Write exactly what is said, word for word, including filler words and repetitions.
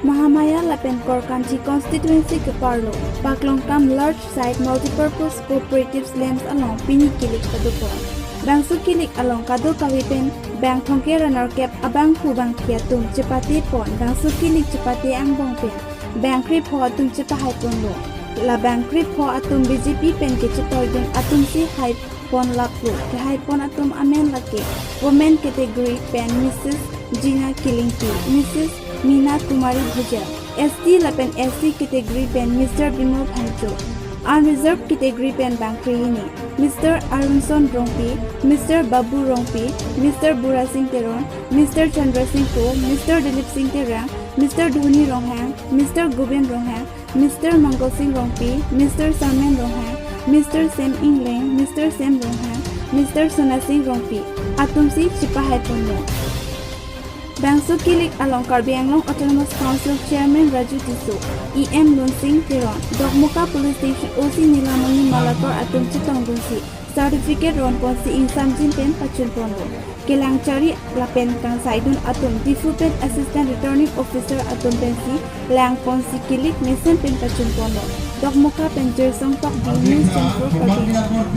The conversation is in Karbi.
Mahamaya lapen Korkanthi constituency keparlo Paklongkam large site multipurpose cooperative slums along pini kilik padopon. Bangso kilik along kadokave pen bang thomkep ra nerkep abangphu bangphi atum chepatepon, bangso kilik chepate angbong pen bang krepho atum chepahaiponlo. La bang krepho atum B J P pen kechetoidun atumsi haipon laplo. Kehaipon atum amen lake women category pen Missus Jina Killingpi, Missus Meena Kumari Bhujal, S T lapen S C category pen Mister Bimal Phangcho, unreserved category pen bang krehini Mister Arunson Rongpi, Mister Babu Rongpi, Mister Burasing Teron, Mister Chandrasing Kro, Mister Dilip Sing Terang, Mister Dhoni Ronghang, Mister Gobind Ronghang, Mister Mangal Sing Rongpi, Mister Sarmen Ronghang, Mister Sem Ingleng, Mister Sem Ronghang, Mister Sonasing Rongpi atumsi chepahaiponlo. Bangso kilik along Karbi Anglong Autonomous Council Chairman Raju Tisso, E M Lunsing Teron, Dokmoka Police Station O C Nilamoni Malakar atum chetongdunsi certificate ronponsi ingsamjin pen pachunponlo. Kelang chari lapen kangsaidun atum Diphu pen Assistant Returning Officer atum pensi langponsi kilik mesen pen pachunponlo. Dokmoka pen Jirsong Tokbi, News Channel Karbi.